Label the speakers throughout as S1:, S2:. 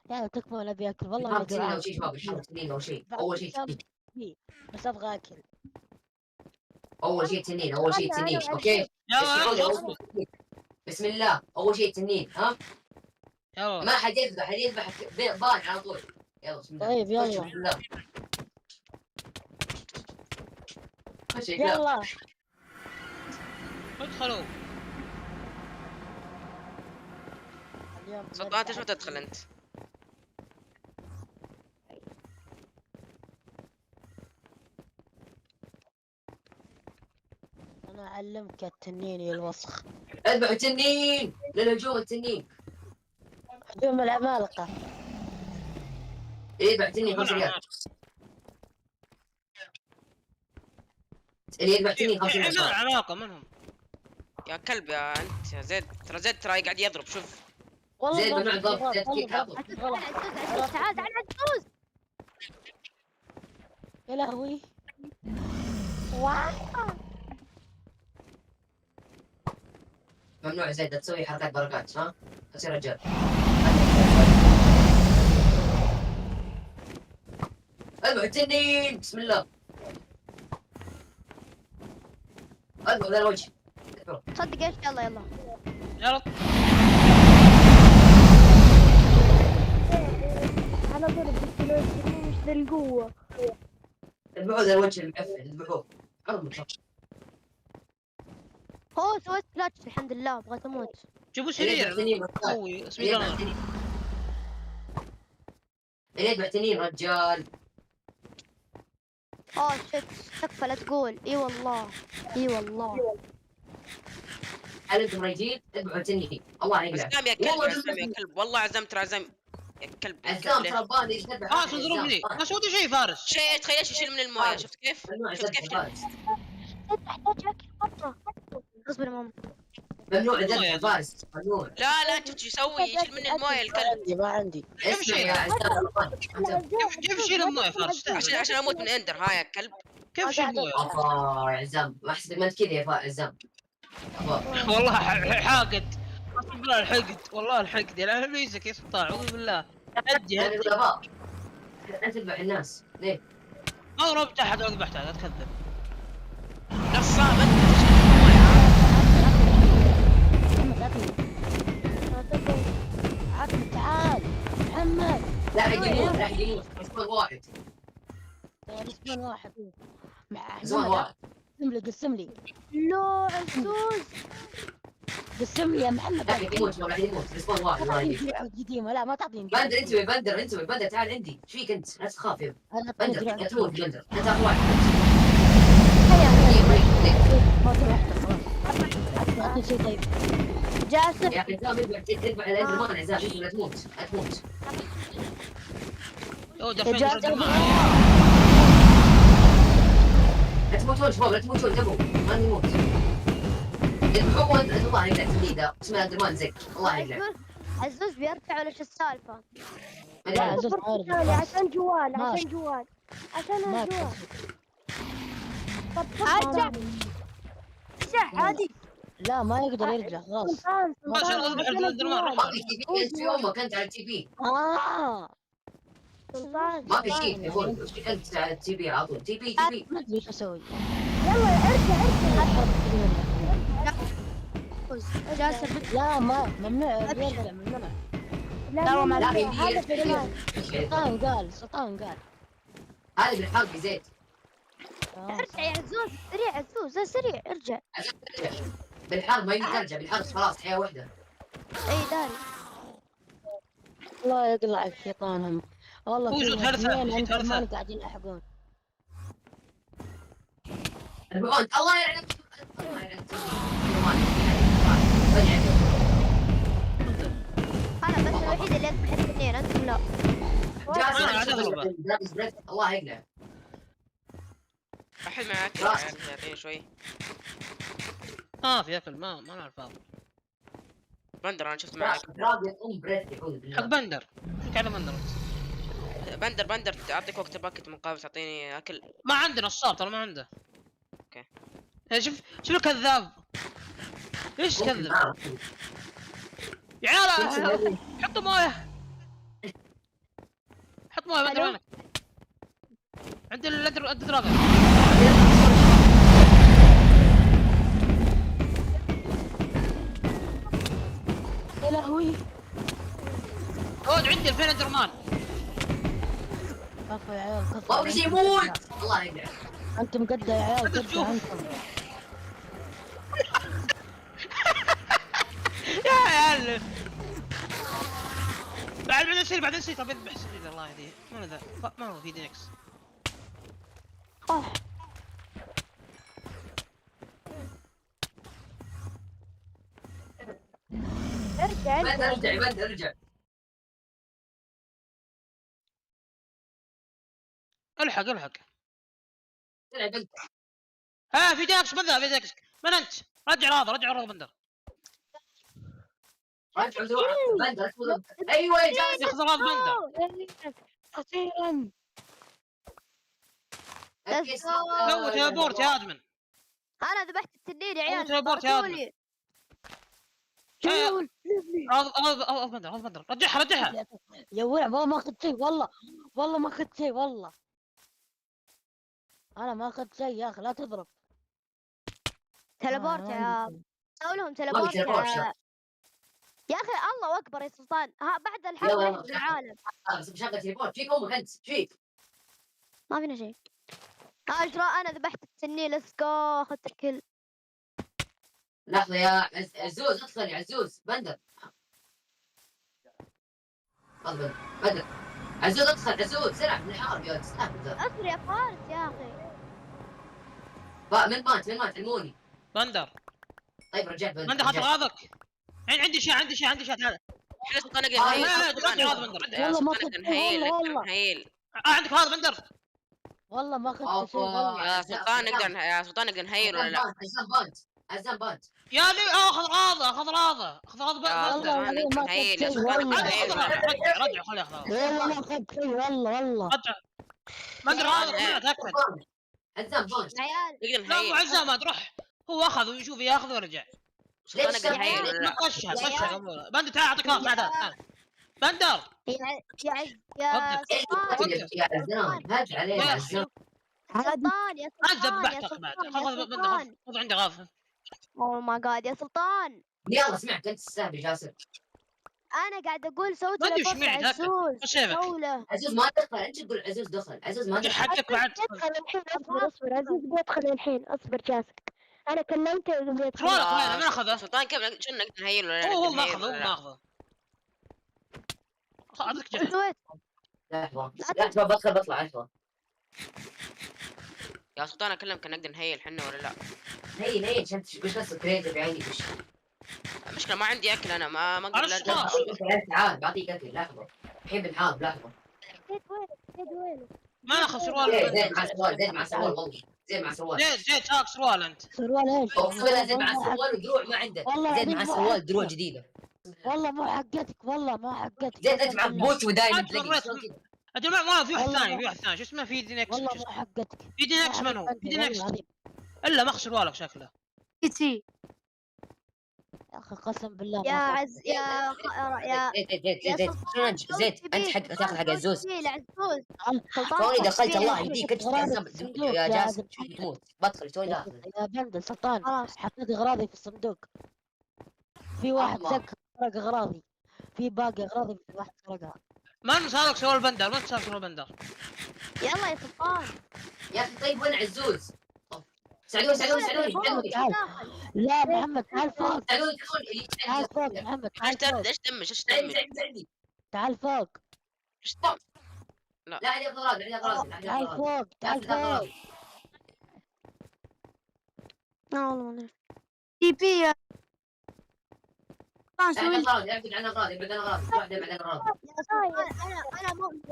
S1: تعال تكفى ابي اكل والله
S2: حرب
S1: اني
S2: تنين
S1: جوعان.
S2: اول شيء شباب، حرب تنين اول شيء، اول شيء تنين.
S1: بس ابغى اكل.
S2: اول شيء تنين، اول شيء تنين. okay
S3: يلا
S2: اسمعوني،
S3: يلا
S2: أول شيء تنين. بسم الله، اول شيء تنين. ها
S3: يلا
S2: ما حد يذبح، اللي يذبح ban على طول. يلا بسم الله.
S1: طيب، يلا.
S2: خش بسم الله. خش يا كلاب.
S1: يلا
S3: ادخلوا.
S1: اليوم
S4: سلطان انت شو تدخل انت؟
S1: انا اعلمك التنين يا الوسخ.
S2: اذبحوا التنين، للهجوم التنين.
S1: هجوم العمالقة.
S2: اللي يذبح تنين 5 ريال. اللي يذبح تنين 5 ريال.
S3: عمال علاقة منهم.
S4: يا كلب يا انت يا زيد، ترى زيد ترى قاعد يضرب شوف.
S1: والله
S2: زين، ممنوع
S1: ضربت
S2: ضرب،
S1: غلط،
S2: زين،
S1: والله
S2: kick على طول.
S1: ضربت غلط.
S5: عزوز عزوز تعال تعال عزوز.
S1: يا لهوي. واو.
S2: ممنوع زيد تسوي حركات بركات، ها تصير رجال. اذبح التنين بسم الله. اذبح ذا الوجه. اذبحه.
S5: تصدق ايش؟ يلا يلا
S3: يلا
S6: على طول بيقتلون مش ذا القوة.
S2: اذبحوه ذا الوجه المعفن، اذبحوه. عرض.
S5: هو سويت كلاتش الحمد لله، بغيت اموت.
S3: جيبوا
S2: اللي يذبح
S3: سرير
S2: تنين رجال.
S3: سوي
S2: اللي
S3: speed
S2: يذبح
S3: run.
S2: تنين، اللي يذبح تنين رجال.
S5: oh shit، تكفى لا تقول. اي والله اي والله.
S2: هل انتم رجال؟ اذبحوا تنين. الله يقلع.
S4: عزام يا كلب،
S2: والله
S4: عزام يا كلب، والله عزام ترى عزام يا كلب يا
S2: عزام
S4: كلب.
S2: ترى ban يذبح.
S3: فارس اضربني، ما سويت شيء فارس.
S4: شيء تخيل يشيل من المويه، شفت كيف؟
S2: ممنوع
S4: شفت
S2: ذبح
S4: كيف؟
S2: فارس.
S5: احتاج اكل مرة. اصبر يا ماما.
S2: ممنوع ذبح فارس، ممنوع.
S4: لا لا شفت شو يسوي؟ يشيل من المويه
S1: ما
S4: الكلب.
S1: عندي ما عندي.
S2: اسمع يا عزام ban.
S3: كيف يشيل المويه فارس؟
S4: عشان اموت من ender. ها يا كلب.
S3: كيف يشيل المويه؟
S2: افا يا عزام، ما احسبك ما انت كذا يا عزام. أفا.
S3: والله حاقد، اقسم بالله الحقد، والله الحقد يا ابليسك يا سلطان، اعوذ بالله. هدي
S2: انا
S3: هدي.
S2: اقول افا، انت تذبح الناس ليه؟
S3: ما ضربت احد ولا ذبحت احد، لا تكذب.
S4: نصاب انت تشيل من المويه ها؟
S1: محمد عطني، عطني، تعال محمد.
S2: لا حق يموت، لا حق يموت. respawn واحد.
S1: respawn واحد.
S2: respawn
S1: محمد
S2: واحد.
S1: قسم لي، قسم لي،
S5: لا عزوز.
S1: قسم لي يا محمد.
S2: لا حق يموت، لا حق يموت. respawn واحد.
S1: ما
S2: الله
S1: تعطيني
S2: يهديك.
S1: دروع قديمة، لا ما تعطيني.
S2: بندر انتبه، بندر انتبه، بندر تعال عندي. ايش فيك انت؟ لا تخاف يا
S1: انا اعطيني
S2: بندر،
S1: دروع
S2: لا تموت بندر، لا تاخذ واحد.
S5: هيا.
S2: طيب، طيب، طيب.
S1: ما تروح خلاص. اعطني شيء طيب.
S5: جاسم.
S2: يا اخي عزام اذبح، اذبح ال enderman. عزام انتبه، لا تموت، لا تموت.
S3: يو دفنت
S5: جاسم.
S3: رد الماء.
S2: لا تموتون شباب، لا تموتون، انتبهوا ما نموت. اذبحوه وانت الله يقلع تنين ذا، اسمه enderman زق. الله يقلع.
S5: عزوز عزوز بيرجع ولا شو السالفة؟
S2: ما
S1: لا
S2: أدري.
S1: عزوز ما
S6: فرصة
S1: يرجع
S6: ثانية
S1: خلاص.
S6: عشان جوال،
S1: ماشي.
S6: عشان جوال، عشان
S1: ما
S6: الجوال. طب
S5: أرجع.
S6: فرصة ثانية.
S5: ارجع عادي.
S1: لا ما يقدر يرجع خلاص.
S6: سلطان
S3: ما شاء الله
S6: سلطان
S3: ذبح
S6: عشان
S3: ال enderman.
S6: الجوال.
S2: ما في TP، انت في امك انت على ال TP.
S1: اه
S6: سلطان
S2: ما في
S6: سلطان.
S2: شيء يا اخوي، ايش فيك انت على ال TP على طول؟ TP TP.
S1: ما ادري ايش اسوي.
S6: يلا ارجع ارجع.
S5: جاسم.
S1: لا ما ممنوع يرجع، ممنوع.
S6: لا
S5: لا،
S6: مو
S5: ما
S2: لا
S6: ممنوع.
S2: يمدي
S6: هذا
S2: يرجع.
S6: في
S1: سلطان قال، سلطان قال.
S2: هذا بالحرب يا زيد.
S1: آه.
S5: ارجع يا عزوز سريع، عزوز سريع ارجع.
S2: بالحرب ما يمدي ترجع، بالحرب خلاص حياة واحدة.
S5: اي داري.
S1: الله يقلع شيطانهم والله.
S3: فوزوا
S1: في
S3: ثلاثة،
S1: اثنين
S3: فوزوا
S1: عند
S3: ثلاثة.
S1: ثمان قاعدين يلحقون.
S2: اذبحون. الله يلعنك، الله يلعنك.
S5: انا بس الوحيد اللي اذبح الاثنين، انتم لا.
S3: أنا
S2: الله يقلع.
S4: احد معك
S2: راس.
S4: يعطيني شوي.
S3: ما في اكل، ما نعرف هذا.
S4: بندر انا شفت معك.
S2: راضي ام بريث يعوذ
S3: حق
S2: بالله.
S3: بندر، شوف على بندر.
S4: بندر بندر اعطيك وقت باكت مقابل تعطيني اكل.
S3: ما عنده نصاب ترى، ما عنده.
S4: okay.
S3: إيه، شوف شوف الكذاب. ليش تكذب؟ يا عيال حطوا مويه. حط مويه بندر
S5: ألو؟
S3: وينك؟ عند ال ender dragon.
S1: يا لهوي.
S3: عود عندي 2000 enderman.
S1: كفو يا عيال كفو.
S2: ما في شيء يموت الله يقلع.
S1: انتم قد يا عيال،
S3: أنت
S1: قد
S3: تشوف.
S1: انتم.
S3: يا عيال بعد يصير، بعد يصير. طب اذبح سرير الله يهديه. ما ذا ما هو في دينكس.
S5: أوه.
S6: ارجع
S2: بندر
S6: ارجع.
S2: ارجع بندر ارجع.
S3: الحق الحق.
S2: العب انت.
S3: ها في دينكس بندر، في دينكس. من انت؟ رجع راضي، رجع راضي بندر.
S2: رجع بندر. ايوه يا جاسم.
S3: ياخذ راضي بندر.
S1: اخيرا.
S3: سوي teleport يا admin.
S5: انا ذبحت التنين يا عيال.
S3: teleport يا admin.
S5: باركولي.
S1: جول.
S3: راضي راضي راضي بندر، راضي بندر. رجعها رجعها.
S1: يا ولع والله ما اخذت شيء، والله والله ما اخذت شيء، والله انا ما اخذت شيء يا اخي، لا تضرب.
S5: teleport يا، سووا لهم teleport
S2: teleport
S5: يا يا اخي. الله اكبر يا سلطان. ها بعد الحرب
S2: يلا،
S5: نهزم العالم.
S2: بس بشغل teleport. فيك امك انت فيك.
S5: ما فينا شيء. ها اجراء، انا ذبحت التنين. let's go، اخذت الكل.
S2: لحظة يا عزوز، ادخل يا عزوز. بندر تفضل بندر. عزوز ادخل، عزوز بسرعة من الحارب يا تستهبل.
S5: اصبر يا فارس يا اخي.
S2: من مات؟ من مات؟ علموني.
S3: بندر.
S2: طيب رجعت بندر.
S3: بندر خذ
S2: رجعت.
S3: اغراضك. عندي شيء، عندي شيء، عندي شيء. تعال.
S4: احنا سلطان نقدر
S2: آه،
S4: نهيل.
S3: لا، لا،
S4: سلطان.
S3: رجع هذا بندر.
S4: يا
S1: والله ما
S4: سلطان نقدر
S1: أخذت
S4: نهيل،
S1: والله،
S4: نقدر
S1: والله.
S4: نهيل.
S3: عندك هذا بندر.
S1: والله ما اخذت شيء والله.
S4: يا سلطان نقدر، يا سلطان نقدر نهيل ولا لا؟
S2: عزام بانت، عزام بانت.
S3: يا لي اخذ راضه، اخذ راضه، اخذ راضه
S4: يا
S3: بندر.
S1: والله
S4: سلطان
S1: العظيم
S4: نقدر
S1: ما
S4: نهيل يا
S1: أخذت شيء
S4: سلطان
S1: والله.
S4: نقدر نهيل
S3: خذ
S4: ولا لا؟
S3: رجع رجع، خليه ياخذ راضه.
S1: والله ما اخذت شيء والله والله.
S3: رجع بندر راضه، تاكد.
S2: عزام بانت.
S5: يا عيال
S4: نقدر
S3: لا مو
S4: نهيل.
S3: عزام، ما تروح. هو اخذ ويشوف ياخذ ورجع.
S4: سلطان نقدر
S5: ليش
S4: نهيل ولا لا؟
S3: طشها طشها. بندر تعال اعطيك راضه، تعال تعال بندر.
S5: يا يا عز يا سلطان.
S2: يا عزام هج علينا
S3: يا
S2: عزام.
S5: سلطان يا
S3: انا
S5: سلطان يا
S3: ذبحتك بعد.
S5: سلطان يا
S3: خذ بندر،
S5: سلطان.
S3: خذ عندي غاف.
S5: oh my god يا سلطان.
S2: يلا سمعت انت تستهبل يا جاسر.
S5: انا قاعد اقول سوي
S3: ما أدري وش
S5: teleport
S3: معي، تأكد.
S5: عزوز.
S3: وش سيفك؟
S5: سوي له.
S2: عزوز ما دخل، انت تقول عزوز دخل. عزوز ما
S3: رجع
S2: دخل.
S3: حقك بعد.
S6: يدخل الحين، اصبر اصبر، عزوز بيدخل الحين، اصبر جاسر. انا كلمته بيدخل.
S3: سؤالك وين؟ من اخذه؟
S4: سلطان كيف شنو نقدر نهيل ولا لا؟
S3: هو
S4: نقدر
S3: ما
S4: نهيل
S3: اخذه، هو
S4: ولا
S3: ما
S4: لا؟
S3: اخذه. اعطيك جح.
S5: سويت
S2: لحظة لحظة بدخل بطلع لحظة.
S4: يا سلطان اكلمك نقدر نهيل حنا ولا لا؟
S2: هي هي شفت وش بس creative يا عيني وش.
S4: المشكلة ما عندي اكل انا، ما اقدر
S3: أنا
S4: لا أرجع.
S3: سلطان.
S2: تعال بعطيك اكل لحظة. الحين بنحارب لحظة.
S6: زيد وينك؟ زيد وينك؟
S3: ما ناخذ سروال.
S2: زين زين مع سروال، زين مع سروال والله، زين مع سروال.
S3: زيد زيد شاك سروال انت.
S1: سروال ايش؟
S2: اقسم بالله زين مع سروال ودروع ما عنده.
S1: والله
S2: زين مع
S1: العظيم مو
S2: سروال دروع
S1: حقتك.
S2: جديدة.
S1: والله مو حقتك، والله مو حقتك.
S2: زين انت معك boots و diamond
S3: أنت
S2: لقي
S3: مريت.
S2: شلون كذا؟
S3: يا جماعة ما في واحد
S1: والله
S3: ثاني،
S1: ما-
S3: في واحد ثاني شو اسمه في دينكس.
S1: والله
S3: شو
S1: مو
S3: اسمه؟
S1: حقتك.
S3: في دينكس من هو؟ في دينكس
S1: والله العظيم.
S3: الا ماخذ سروالك شكله.
S5: تي
S1: يا اخي قسم بالله
S5: يا
S1: ما أخذت.
S5: عز يا يا
S2: زيد زيد
S5: يا
S2: زيد زيد
S5: سلطان.
S2: شلون زيد انت حق تاخذ حق عزوز.
S5: عزوز. سلطان
S2: توني دخلت
S5: سوي
S2: الله
S5: تبي
S2: يهديك انت
S1: أغراضي
S2: عزام
S1: في الصندوق
S2: يا
S1: يا
S2: جاسم
S1: عزم.
S2: تموت بدخل توني داخل.
S1: يا بندر سلطان
S5: خلاص.
S1: حطيت اغراضي في الصندوق. في واحد
S2: الله.
S1: سك سرق اغراضي، في باقي اغراضي في واحد سرقها.
S3: من صارك سروال بندر؟ من صار سروال بندر؟
S5: يلا يا سلطان.
S2: يا اخي طيب وين عزوز؟ ساعدوني ساعدوني ساعدوني ساعدوني
S1: تعال. لا محمد تعال فوق،
S2: ساعدوني ساعدوني
S1: تعال فوق محمد، تعال
S4: ايش
S1: فوق،
S4: ايش دمج؟ ايش
S2: ساعدني
S4: دمج؟
S2: ساعدني ساعدني.
S1: تعال فوق،
S4: ايش دمج؟
S2: لا عندي اغراض، عندي اغراض، عندي
S1: تعال
S2: اغراض.
S1: فوق، تعال فوق.
S5: لا والله ما ادري.
S7: تي بي يا سلطان
S2: لا عندي
S7: سوي لي.
S2: اغراض، ابعد عن اغراض، ابعد عن اغراض، واحد ابعد عن اغراض.
S5: يا سلطان انا مو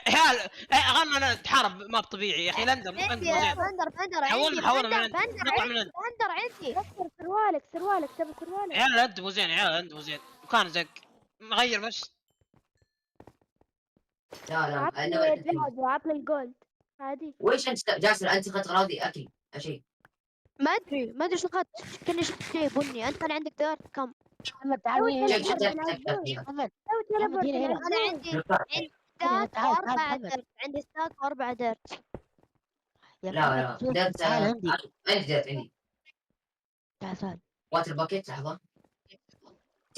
S3: عيال غنى تحارب ما بطبيعي يا اخي. لندن
S5: عندي
S3: بندر
S5: يا
S3: زين.
S5: بندر، بندر عندي،
S3: حولنا حولنا من
S5: بندر
S3: عند
S5: بندر
S3: نطلع من
S5: عندي،
S3: عند.
S5: بندر عندي.
S6: اصبر، سروالك سروالك تبي سروالك.
S3: عيال عند مو زين، عيال عند مو زين. مكان زق مغير بس.
S2: لا لا
S6: عطني
S2: انا
S6: الذهب وعطني ال gold عادي.
S2: ويش انت جاسر؟ انت اخذت اغراضي اكل شيء.
S5: ما ادري ما ادري شو اخذت، كاني شفت شيء بني. انت كان عندك دور كم؟
S1: محمد تعال هنا.
S2: جيب جيب جيب جيب.
S1: محمد
S6: سوي
S1: محمد
S6: teleport
S1: هنا هنا.
S5: انا عندي
S1: هنا،
S5: stack
S1: تعال، تعال،
S5: واربعة
S1: محمد.
S5: dirt، عندي stack واربعة dirt.
S1: يا
S2: لا
S1: محمد
S2: لا
S1: شوف،
S2: dirt.
S1: تعال عندي.
S2: عندي dirt عندي.
S1: تعال تعال.
S2: water bucket لحظة.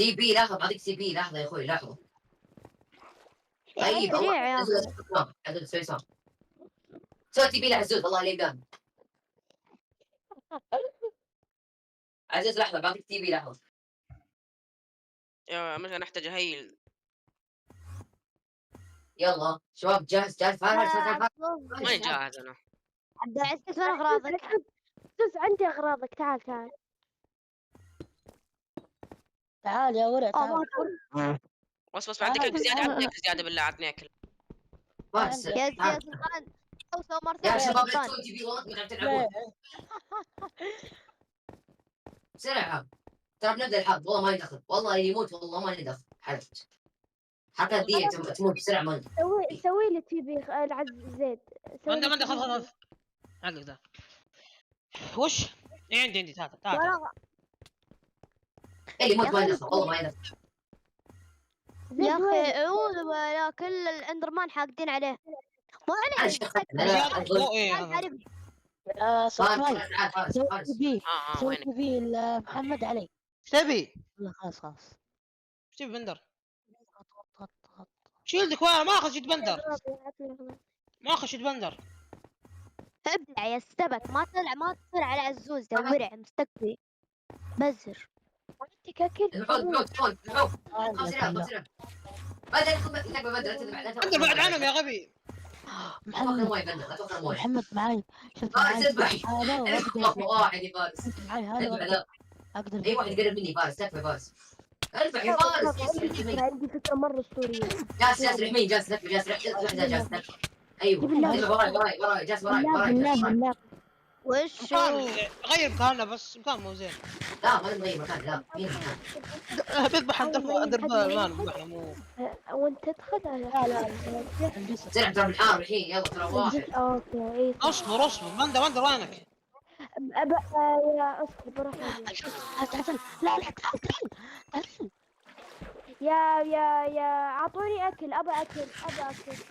S2: TP لحظة، بعطيك TP لحظة يا اخوي لحظة. طيب
S5: سريع يا
S2: عزوز عزوز سوي سام. سوي TP لعزوز والله اللي قام. عزوز لحظة بعطيك TP لحظة.
S4: يا مش نحتاج heal.
S2: يلا شباب جاهز جاهز. فارس فارس فارس.
S4: ماني جاهز انا.
S5: عبد العزيز وين اغراضك؟
S6: عزوز عندي اغراضك، تعال تعال.
S1: تعال يا ورع تعال.
S4: بس بس عندك اكل زيادة، عطني اكل زيادة بالله، عطني اكل.
S2: فارس
S5: يا
S2: تعال.
S5: يا سلطان، سو مرتين
S2: يا
S5: يا
S2: شباب لا
S5: سلطان.
S2: تسوي TP والله انتم قاعد تلعبون بسرعة. ترى بنبدا الحرب والله ما لي دخل، والله اللي يموت والله ما لي دخل. حركت حركات ذي تموت بسرعة ما لي دخل.
S6: سوي لي TP العز زيد. سوي
S3: بندر
S6: لي
S3: بندر
S6: TP.
S3: خذ خذ خذ حقك ذا. وش؟ إيه عندي عندي، تعال تعال تعال.
S5: ولا-
S2: اللي يموت ما لي دخل والله ما لي دخل.
S6: زيد
S5: يا
S6: وين؟
S5: اخي اعوذ بالله، كل ال Enderman حاقدين عليه. مو
S2: انا
S5: عليه.
S2: شخص انا
S3: أوه، إيه،
S5: تعال تعال.
S1: يا
S2: فارس
S1: سلطان
S2: تعال فارس
S1: سوي
S2: فارس.
S1: TP.
S4: اه
S1: سوي
S4: وينك؟
S1: TP محمد علي.
S3: ايش تبي؟
S1: لا خلاص خلاص.
S3: ايش تبي بندر؟
S1: غط غط غط.
S3: shield ك وين؟ ما اخذ shield بندر،
S6: أغراضي، عطني أغراضي.
S3: ما اخذ shield بندر.
S5: ابلع يا السبك، ما طلع ما تصير على عزوز يا ورع مستكفي بزر.
S6: عندك اكل؟
S2: الحوض الحوض الحوض الحوض.
S1: تعال
S2: خمس
S1: يا
S2: ريال
S1: كلاب.
S2: خمس ريال. بدر لا بدر لا تذبح لا
S3: بندر بعد عنهم يا غبي.
S2: توخر
S1: محمد
S2: مويه بندر، لا توخر مويه.
S1: محمد معي، شفت
S2: فارس
S1: معي
S2: اذبح.
S1: هذا وأقدر-
S2: واحد يا فارس.
S1: شفت معي هذا
S2: اذبح
S1: وأقدر
S2: ذا.
S1: اقدر.
S2: اي واحد يقرب مني فارس تكفى فارس. اذبح يا فارس.
S6: عندي فكرة، عندي فكرة مرة أسطورية.
S2: جالس جالس رحمين جالس تكفى جالس اذبح ذا جالس تكفى. ايوه اذبح وراي وراي وراي جالس وراي
S6: بالله
S2: وراي
S6: بالله
S2: جالس وراي.
S6: بالله.
S5: وش
S3: مكان غير مكاننا بس مكان مو زين.
S2: لا ما نغير مكان، لا مين مكان.
S3: بيذبح Enderman بيذبحنا مو.
S6: وانت تدخل؟ لا لا لا.
S1: الجسر.
S2: بسرعة ترى بنحارب الحين يلا ترى واحد.
S6: okay اي صح.
S3: اصبر اصبر بندر بندر وينك؟
S6: يا اصبر بروح أجيب.
S1: شوف تعال تعال. لا لا تعال تعال تعال.
S6: يا يا يا اعطوني اكل، ابى اكل ابى اكل.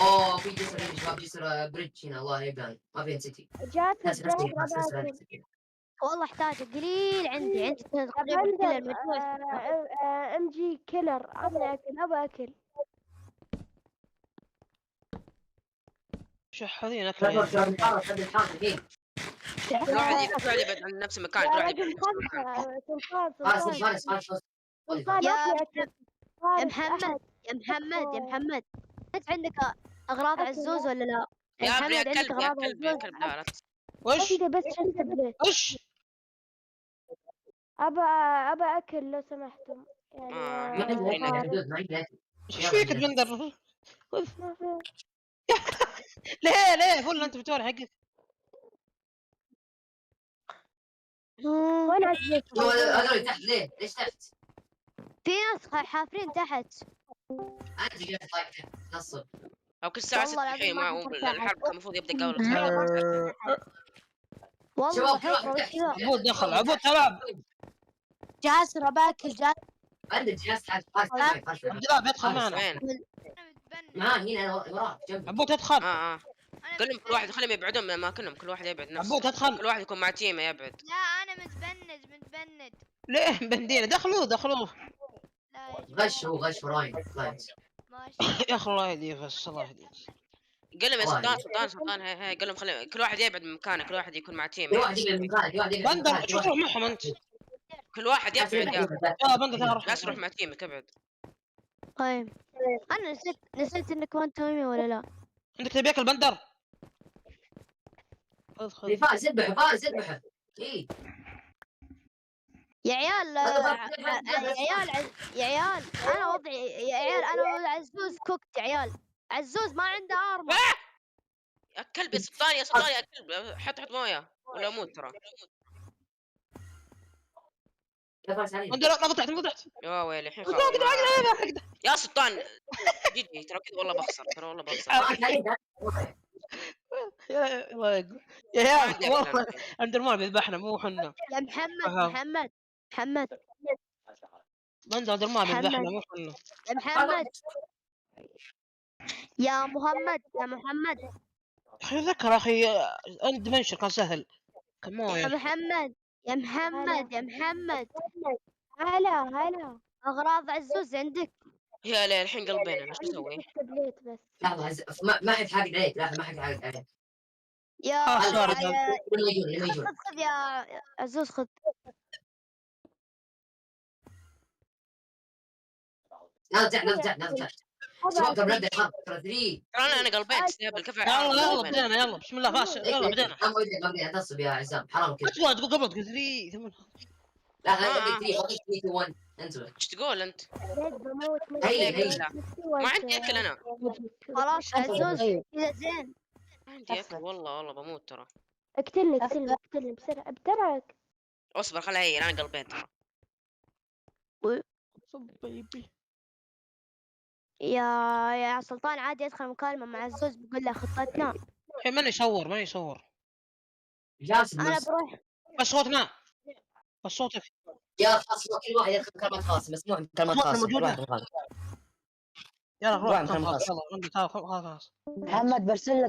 S2: اوه في جسر هنا شباب، جسر bridge هنا الله يبان ما في city.
S6: جاسر
S2: ناس ناس
S6: جاسر
S2: ناس
S6: ابى
S2: ناس
S6: اكل.
S5: والله احتاج قليل، عندي تقريبا كل
S6: بندر
S5: المجموع.
S6: MG كيلر، عطني اكل ابى اكل.
S3: شحذين
S2: لا
S3: اكل.
S2: ترى بنحارب بنحارب الحين.
S4: كل واحد كل واحد يبعد عن نفس المكان، كل
S6: يا
S4: واحد
S6: رجل
S4: يبعد عن نفس المكان.
S6: خمسة سلطان
S2: فارس
S6: سلطان
S2: فارس فارس
S6: سلطان
S5: يا
S6: عطني اكل.
S5: يا
S6: فارس،
S5: محمد
S6: أحد.
S5: يا محمد يا محمد، انت عندك اغراض
S6: أكل.
S5: عزوز ولا لا؟ يا
S4: يا ابني
S5: محمد
S4: يا
S5: عندك
S4: كلب يا
S5: اغراض
S4: كلب يا
S5: عزوز؟
S4: كلب لا لا
S3: وش؟
S6: عندي بس chest plate.
S3: وش؟
S6: ابى اكل لو سمحتم يعني.
S2: ما عندي اكل يا
S6: فارس.
S2: حدود ما عندي اكل.
S3: ايش فيك بندر؟
S6: ما في.
S3: ليه ليه full انت بتوري حقك؟
S6: وين عزيز؟
S2: هذول تحت ليه؟ ليش تحت؟
S5: في ناس حافرين تحت.
S2: انت جالس طايح تحت نصب.
S4: او كل الساعة
S5: والله
S4: 6
S5: العظيم
S4: الحين
S5: ما
S4: ما
S5: في فرصة.
S4: الحرب كان المفروض يبدا قبل الساعة.
S5: والله
S2: شباب كل
S5: حفرة
S2: واحد تحت.
S5: وش ذا؟
S3: عبود دخل عبود تلعب.
S1: جاسر اباكل جاسر.
S2: عندك جهاز تعال فارس تعال فارس
S3: عبد الله بيدخل معنا.
S4: وين؟
S2: معاه هنا انا وراك جنبك.
S3: عبود تدخل.
S4: اه قول لهم كل واحد خليهم يبعدون من اماكنهم، كل واحد يبعد نفسه.
S3: عبود تدخل.
S4: كل واحد يكون مع تيمة يبعد.
S7: لا انا متبند متبند.
S3: ليه بندينا؟ دخلوه دخلوه.
S7: لا يا جماعة.
S2: غش هو غش وراي طلعت.
S7: ماشي.
S3: يا اخي الله يهديك بس الله يهديك.
S4: قال لهم يا
S2: الله
S4: سلطان
S2: يهديك.
S4: سلطان سلطان هي هي قال لهم خلي كل واحد يبعد من مكانه، كل واحد يكون مع تيمة
S2: في واحد يبعد من مكانه، في واحد يبعد من
S3: بندر
S2: مكانه، في
S3: شوف
S2: واحد.
S3: روح معهم انت.
S4: كل واحد يبعد يا
S3: يلا بندر تعال روح.
S4: لا تروح مع تيمك ابعد.
S5: طيب انا نسيت انك وان تومي ولا لا؟
S3: عندك تبي اكل بندر؟ خذ خذ.
S2: فارس اذبحه فارس اذبحه. اي
S5: يا عيال يا عيال يا عيال انا وضعي يا عيال انا وضع عزوز cooked. يا عيال عزوز ما عنده armor.
S4: يا كلب يا سلطان يا سلطان يا كلب، حط حط مويه ولا اموت ترى.
S2: يا فارس علي.
S3: بندر لا تحت مو تحت.
S4: يا ويلي الحين
S3: لا
S4: خلاص.
S3: قدر
S4: يا سلطان GG ترى كذا والله بخسر، ترى والله بخسر.
S2: فارس علي تعال.
S3: يا الله يقول. يا
S4: ما
S3: عيال
S4: عندي أكل
S3: والله
S4: أنا.
S3: Enderman بيذبحنا مو حنا.
S5: يا محمد
S3: أها.
S5: محمد محمد
S3: بندر هذا ما
S5: محمد.
S3: بيذبحنا مو خلنا.
S5: يا محمد، يا محمد، يا محمد.
S3: اخي ذكر اخي اند ديمنشن كان سهل.
S5: يا
S3: كمويه.
S5: محمد، يا محمد، يا محمد.
S6: هلا هلا.
S5: اغراض عزوز عندك؟
S4: يا ليل الحين قلبين انا شو
S6: عندي
S4: اسوي؟
S6: ستة plate بس.
S2: لحظة ما حد حاقد عليك، لحظة ما حد حاقد عليك.
S5: يا
S3: خلاص صار.
S2: لما يجون لما
S5: خذ
S2: يجون.
S5: خذ خذ يا عزوز خذ.
S2: نازل تحت، نازل تحت، نازل تحت. شباب ترى بنبدا الحرب ترى 3.
S4: ترى انا قلبين تستهبل كفى.
S3: يلا يلا بدينا، يلا بسم الله فاس، يلا بدينا.
S2: ما بدينا ما بدينا، تصب يا عزام حرام كذا.
S3: تقول تقول قبل تقول 3 ثم
S2: لا لا 3 3 2 1 انتبه.
S4: ايش تقول انت؟
S6: زيد بموت نفسي.
S2: هي هي.
S4: لا. ما عندي اكل انا.
S5: خلاص عزوز
S1: طيب.
S5: كذا زين.
S4: ما عندي اكل والله والله بموت ترى.
S6: اقتلني اقتلني اقتلني بسرعة بسرعة.
S4: اصبر خلها هي، انا قلبين ترى.
S3: بيبي.
S5: يا سلطان عادي ادخل مكالمة مع عزوز بقول له خطتنا.
S3: الحين من يصور؟ من يصور؟
S2: جاسم
S5: انا
S2: بس.
S5: بروح.
S3: بس صوتنا، بس صوتك.
S2: يا خلاص كل واحد يدخل مكالمات خاصة، مسموح مكالمات
S3: صوتنا
S2: خاصة، كل
S3: موجودة.
S2: واحد مكالمة.
S3: يلا روح
S2: روح،
S3: خلاص يلا خلاص.
S1: محمد برسل لك.